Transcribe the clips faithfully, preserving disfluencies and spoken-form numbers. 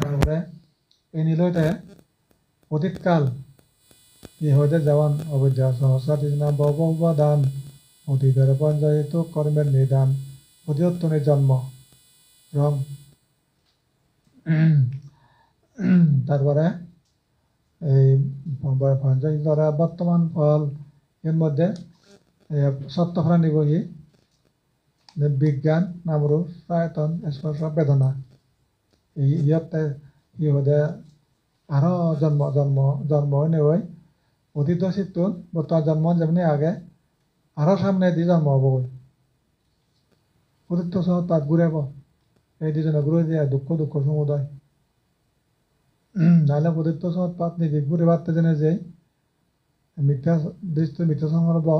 Tarpore ini loite odit kal, hi hoide, jemon avidya, sohosar, trishna, bhobo, upadan, oditore poncho hetu kormer nidan, oditottune jonmo, rong. Tarpore ei poncho hetu aro bortoman phol, er moddhe, eh, sotto prani bo hi, bigyan, namrup, sayoton, sporso, bedona. Ei, iyotte hi hoide, aro jonmo, jonmo, jonmo oinei oi, odito sittun bortoman jonmo jemni age, aro samnedi jonmo obogoi. Puditto somotpat gurebo. Ei dijone guredi ai dukko, dukko somudoy. Nale puditto somotpat niji guribatte jene jei, mitte dristi, mitte songkolpo,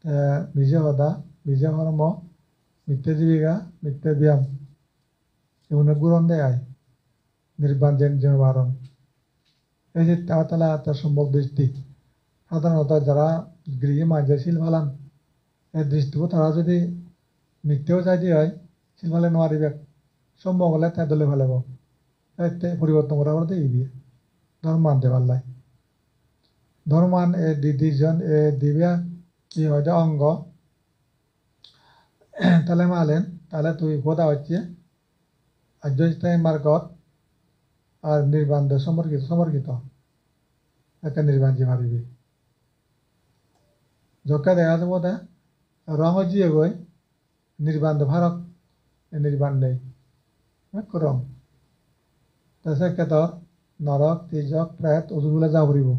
te mije hoda, mije hormo, mitte jibiga, mitte biyam. Igun guron de ai. Nirban jen jen paron. Ei je tara tara te sommok dristi. Sadharonoto jara grihi manje sil palan, ei dristibo tara jodi mitteo saide oi, sil pale nw paribak. Sommok ole te dole palebo. Ette poriborton gora porede ibe. Dhorman debar lai. Dhorman ei di, dijon, ei dibe, hi hoide, ongo. Tale malen, tale tui hoda hocche, ajjo istai margot ar nirban de somorkito, somorkito. Ekke nirban jei paribe. Jokke dega jabo de, rong oi jiyegoi, nirban de pharok, e nirban nei. Ekko rong. Te sekke tor norok, tijok, pret, osur hule ja puribo.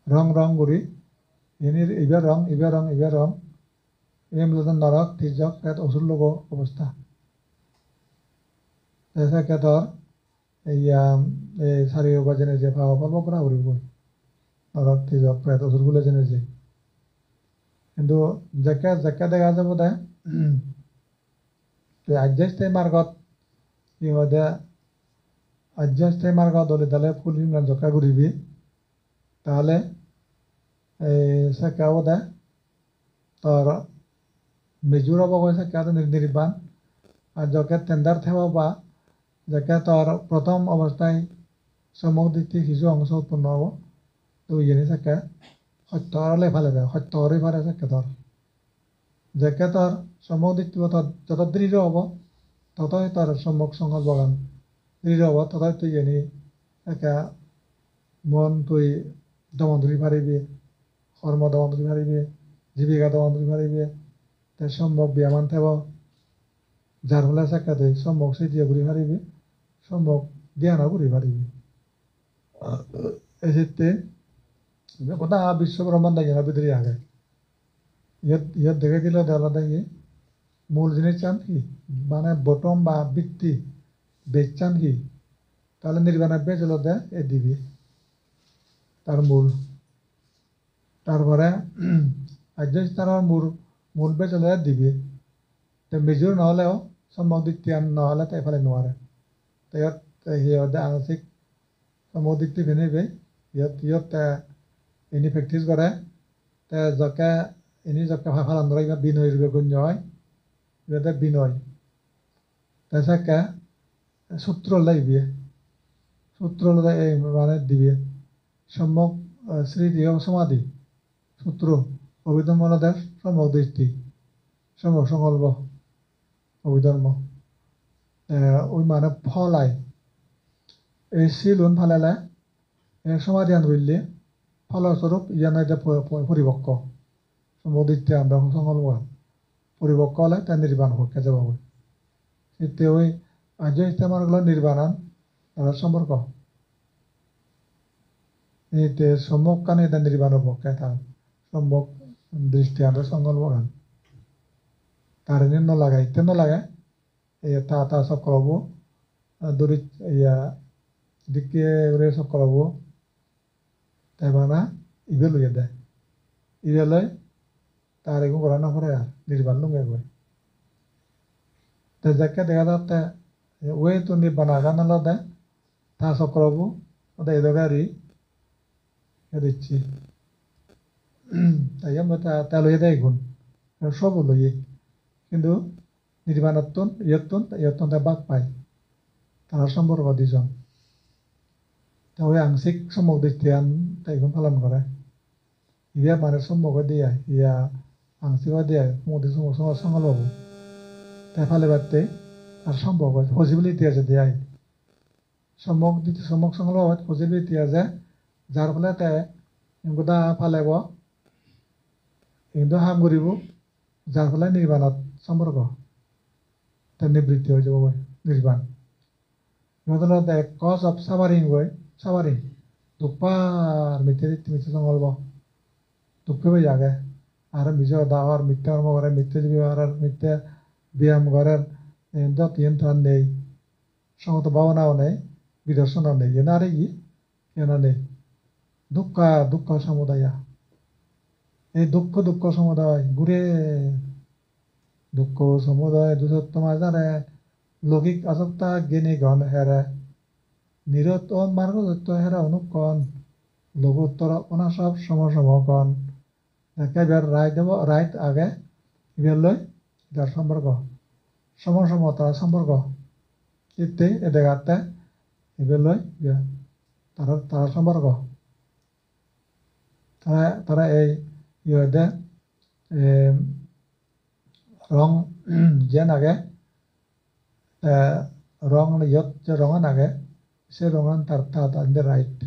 Rong rong guri, ini ibe rong, ibe rong, ibe rong. Ibe olode norok, tijok, pret, osur logo obosta. Te sekke tor, iya, ei sari obo jene je pabo pabo gora guri goi. Norok, tijok, pret, osur hule jene je. Hintu jekke, jekke dega jabo de, te ajjo istai margot, hi hoide, ajjo istai margot dole dale phul himnan jokke guribi, tahole, ei, sekke obode tor mejur obogoi, sekke ado nir-, nirban. Ar jokke tender thebo ba, jekke tor prothom obostai sommok dristi hissu ongso utponno obo, to iyeni sekke hotto aro le pale de, hotto aro pare sekke tor. Jekke tor sommok dristibo tor joto drido obo, totoi tor sommok songkolpogan drido obo, totoi tui iyeni ekka mon tui domon guri paribi, hormo domon guri paribi, jibika domon guri paribi, te sommok biyaman tebo, jar phole sekke tui sommok sidiyo guri paribi, sommok gyano guri paribi. Ejette goda biswo brahmando iyeno bidire age. Iyot, iyot degei dile de olode hi? Mul jinissan hi? Mane bottom ba bitti, bejsan hi? Tahole nirbanor bej olode ei dibe. Tar mul. Tar pore ajjo istaror mul, mul bej olode dibe. Te mejur no oleo, sommok drittiyan no ole te pale no pare. Te iyot te hi hoide, anusik sommok dritti pene be, iyot, iyot te ini practice gore, te jokke ini jokke pa-, palan gore, ibe binoy rupe gonyo oi, ibe de binoy. Te sekke sutro ole ibe, sutro olode ei mane dibe, sommok, eh, sriti o somadhi, sutro, obhidhormo olode sommok dristi, sommok songkolpo. Obhidhormo. Eh, oi mane phol ai. Ei silun palele, ei somadhiyan gurile, pholo sorup iyan oide po-, po-, poribokko. Sommok dristiyan ba songkolpogan. Poribokko ole te nirban pokke jebogoi. Hitte oi ajjo istemar gulo nirbanan tara somporko. Hitte sommokkani te nirbano pokke ta sommok dristiyan ba songkolpogan. Tar ini no lage, hitte no lage. Iya ta, ta sokrobo, ah, duri, iya dikke guri sokrobo. Te bana ibe loye de. Ibe loi tar igun gora no pore ar, nirban lunge goi. Te jekke dega jatte, eh, way to nibbana gan olode ta sokrobo, ode edo gari, e dicche. Te iyan ta, ta loye de igun. Sobo loye. Hintu Nirbanottun, iyottun, iyottun te bhag pai. Tara somporgo dijon. Te oi angsik sommok dittiyan te igun palon gore. Ibe mane sommok oi de ai, iya angsik oi de ai, modi sommok, sommok, sommok lobo. Te palebatte ar sommok oi, possibility age de ai. Sommok ditti, sommok, sommok lobo possibility age, jar phole te igun da palebo, igun do ham guribo, jar phole nirbanot somporgo. Te nibritti oi jebo goi, nirban. Iyot olode cause of suffering goi, suffering. Duk par mitte ditti mitte songolbo. Duk pebe age. Aro mije hoda hor, mitte hormo gore, mitte jibi harar, mitte biyam gorer. Iyen dot iyen to ar nei. Somoto bhabana o nei, bidarshan o nei. Iyen are ye? Iyen o nei. Dukkha, dukkha samudaya. Ei dukkho, dukkho samuday gure. Dukkho samuday dusotto majare, logik asokta geni gon here. Nirot o margo sotto here onukkon, loguttoro onasop somo somo gon. Jekke iber right obo, right age, ibe loi jar somporgo. Somo somo tara somporgo. Itte edegatte ibe loi ibe tara, tara somporgo. Tara, tara ei iye hoide, em, rong jiyan age, te rong iyot je rongan age, se rongan tar, tar, tar indi right.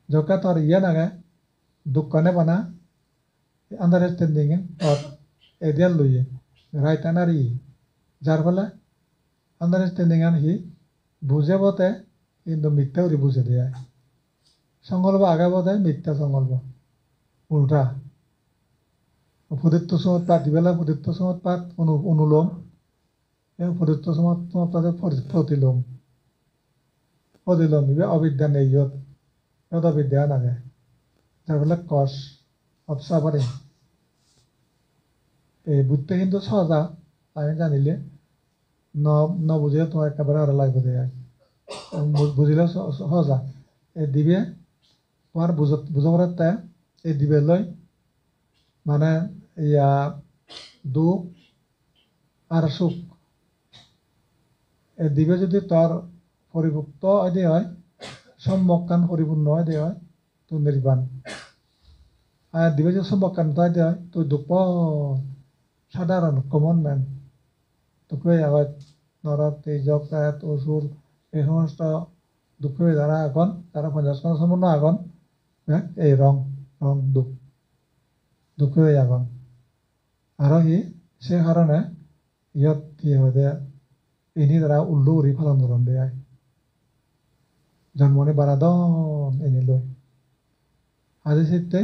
Jokke tor iyan age, dukkane bana, understanding-e tor ideal loye, right an ar iye. Jar phole understanding-an hi bujebo te, hintu mitte guri bujede ai. Songolpo age bode, mitte songolpo. Ulta. Puditto somotpat, ibela puditto somotpat, onu-, onulom. Ei puditto somot-, somotpade pori-, protilom. Protilom, ibe obidya nei iyot. Iyot obidya an age. Jar phole cause of suffering. Ei butte hintu soja, ami janile. No, no bujile tomar ekkebare aro lagibode ai. Bu-, bujile so-, so-, soja. Ei dibe tomar bujot-, bujo poribatte ei dibe loi mane iya duk ar suk. Ei dibe jodi tor poripukto oide oi, sommokkan poripurno oide oi, to nirban. Ar dibe jodi sommokkan no oide oi, to dukko sadharon common man. Dukko agot norok, tejok, et, osur, ei somosto dukko tara agon, tara ponchas khon sompunno agon, eh, ei rong, rong duk. Dukko agon. Aro hi se harone iyot hi hoide ini tara ullu guri palon goronde ai. Jonmoni baradon ini loi. Adi sitte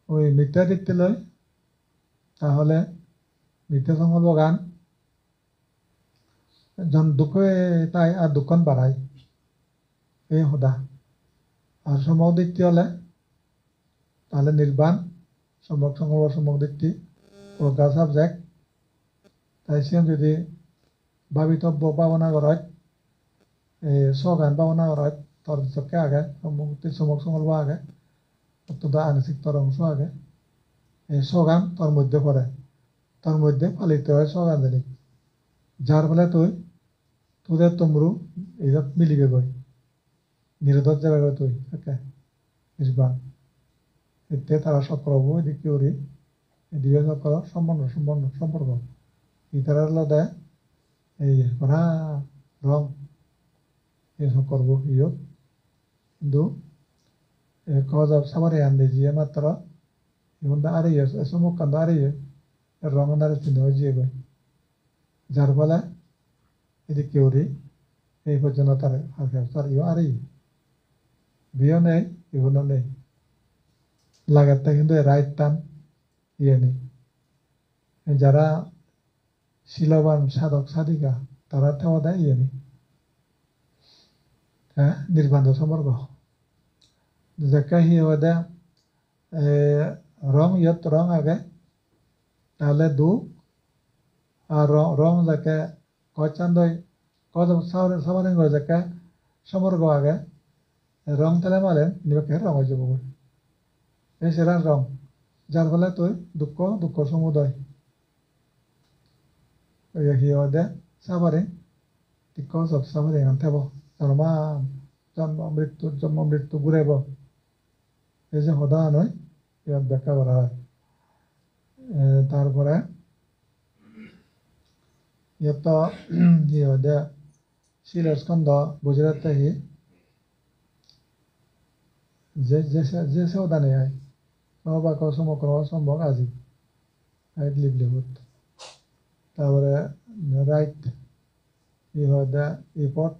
oi mitte ditte loi, tahole mitte songolpogan jon duk oye tai ar dukkan barai. Ei hoda. Ar sommok ditti ole, tahole nirban, sommok songolpo, sommok ditti, progga subject. Tai siyan jodi bhabitobbo bhabona goroj, ei sogan bhabona goroj, tor jokke age, sommok ditti, sommok songolpo age, ottodo angsik tor ongso age, ei sogan tor moddhe pore, tor moddhe palito oi sogan jenik. Jar phole tui tude tomru iyot milibe goi. Nirodot jebe goi tui, ekke. Nirban. Ette tara chokrobo edikke guri, ei dibe chokro sombondo, sombondo, somporko. Itarar olode ei bara rong, ei chokrobo iyot. Hintu ei cause of suffering an de jiye matro, igun do areye, ei sommokkan do areye, ei rong an are tine oi jiyegoi. Jar phole edikke guri ei pojjonto tar, tar iyo areye. Biyo nei, ibuno nei. Lagette hintu ei right-tan iyeni. Jara siloban sadhok sadhika, tara thebode iyeni. Te nirban do somporgo. Jekke hi hoide, eh, rong, iyot rong age, tahole duk, ar ro-, rong jekke kochchandoi, kochom sa-, suffering goi jekke somporgo age, rong thele malen, indi bekke rong oi jebo goi. Ei seran rong, jar phole tui dukko, dukko somudoy. Oi, hi hoide, suffering, because of suffering an thebo. Jonmo, jonmo mrittu, jonmo mrittu ghurebo. Ei je hodagan oi, iyot bekkha gora oi. Eh, tar pore, iyot to, hi hoide, silo skondo bujei jatte hi? Je, je, je, je se hodani ai. Sohobhaggo, somokkromo, sombhog aji. Right livelihood. Tar pore right, hi hoide, effort,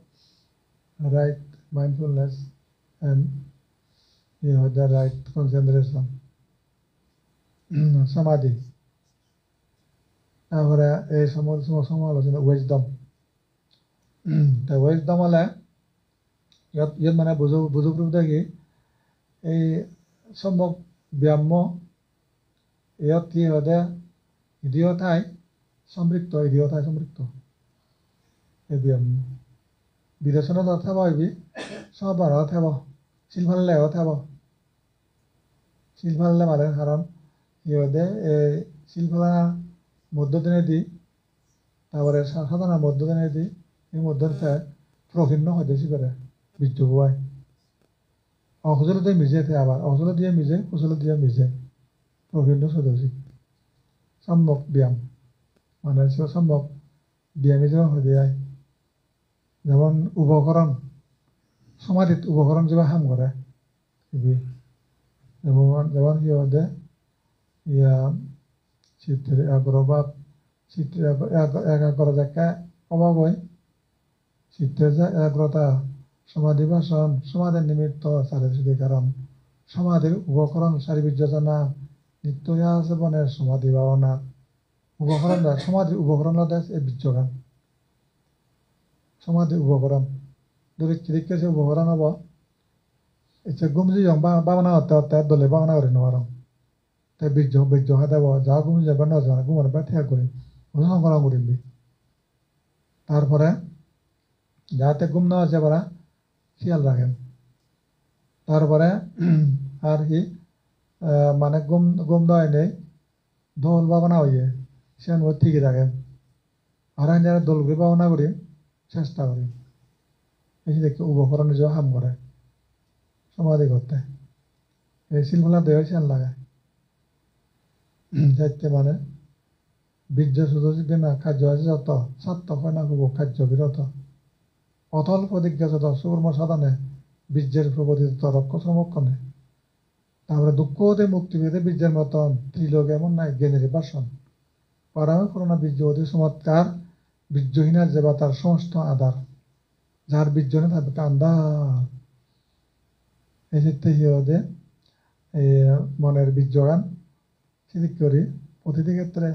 right mindfulness, and hi hoide, right concentration. Samadhi. Tar pore ei somo-, somo-, somo olo wisdom. Te wisdom ole iyot, iyot mane bujo, bujo puribo de hi, ei sombhog byammo, iyot hi hoide, idiyo thai somrikto, idiyo thai somrikto. Ei byammo. Bidossonot thebo ibe, sohobhaggot thebo, sil palleyo thebo. Sil palle mane karon hi hoide, ei sil pala moddo dinedi, tar pore sa-, sadhana moddo dinedi, ei moddo te proginno hoide sibere, bijjo bo ai. Okusole diye mije te abar, okusole diye mije, kusole diye mije. Proginno sodosi. Sommok byam. Mane se sommok byam ije hoide ai. Jemon ubokoron, somadit ubokoron jeba ham gore. Ibe. Jemon, jemon hi hoide, iya, chitte ekagrobhab, chitte ek-, ek-, ekagro jekke obak oi, chitte je ekagrota, somadhi bhason, somadhi nimitto, sari sudi karon, somadhir ubokoron, sari bijjojona, nitto yasebone somadhi bhabona. Ubokoron da, somadhir ubokoron olode ei bijjogan. Somadhir ubokoron. Duri hidikke se ubokoron obo. Ecche gum jeyong ba-, bhabana otte otte dole bhabana guri no parong. Te bijjo, bijjo hade bo, ja gum jeyong ba no jeyong, gumore ba thik guri. Ono songkron guri di. Tar pore jate gum no aje para, siyal ragem. Tar pore ar hi, eh, mane gum, gum no enei, dol bhabana oye, siyan bo tige ragem. Aro indi aro dol guri bhabana gurim, chesta gurim. Ei sedokke ubokoron ijo ham gore. Somadhi gotte. Ei sil pala deyo siyan lage. Sette mane, bijjo sudo siddhi na, kajjo aje joto, sartok hoi na hubo kajjo biroto. Otol protigga joto, sukurmo sadhane, bijjer probodhi joto, rokko somokkone. Tar pore dukko ode mukti pede bijjer moton, triloge emon nai gyanir bhason. Parami purana bijjo ode chomotkar, bijjohina jeba tar somosto adar. Jar bijjo nei tar bekkani andar. Ei sette hi hoide, ei moner bijjogan, sedokke guri protiti khetre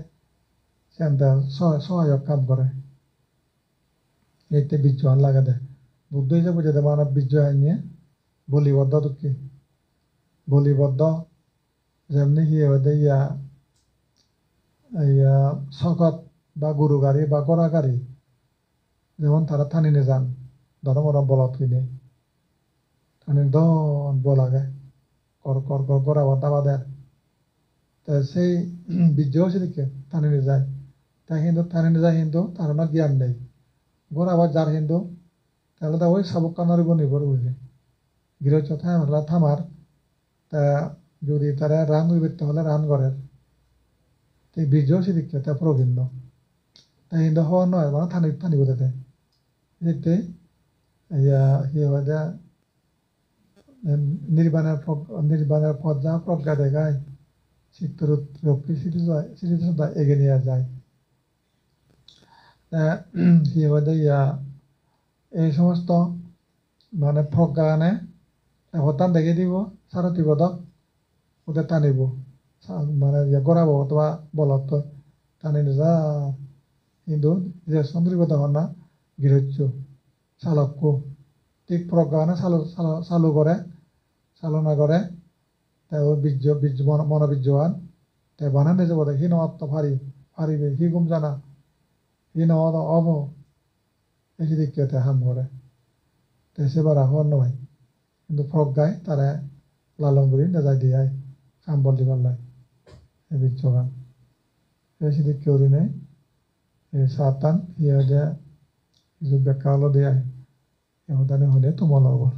siyan te so-, sohayok kam gore. Ette bijjogan lagede. Buddho ije bujede mane bijjo hanye boliboddo dokke. Boliboddo jemni hi hoide iya, iya sogot ba guru gari ba gora gari. Jemon tara tani nejan, dhormoro bolot hine. Tani don bol age. Kor, kor, kor, gora bo daba der. Te sei bijjo sedokke tani nejai. Te hintu tani nejai hintu tar hono gyan nei. Gora bo jar hintu te olode oi sabukkanor ubor nirbhor gurine. Girosto thamar, thamar. Te judi tare ran guribatte hole ran gorer. Te bijjo sedokke te proginno. Te hintu hobor no pai, bana tani, tani gode te. Ette, iya, hi hoide, em, nirbanar prog-, nirbanar pod ja progga degai, chittorut rokki sriti soda, sriti soda ege niya jai. Te, hi hoide, iya, ei somosto mane progga ane te pottan degei dibo, saroti bodok, ude tanibo. Sa-, mane iye gorabo otoba bolottoi tani neja. Hintu je sondribo dehonna girosso, salokko. Thik progga ane salo-, salo-, salu gore, salona gore. Te o bijjo, bijjo mono, mono bijjogan. Te bana nejebode hi no otto pari, paribe, hi gum jana, hi no odo obo. Ei sedokke te ham gore. Te se bara hobor no pai. Hintu proggai tare lalong guri nejai de ai. Sambol dibar lai. Ei bijjogan. Ei sedokke gurinei Satan, iye de, idu bekka olode ai. Ei hodani hone tumo logor.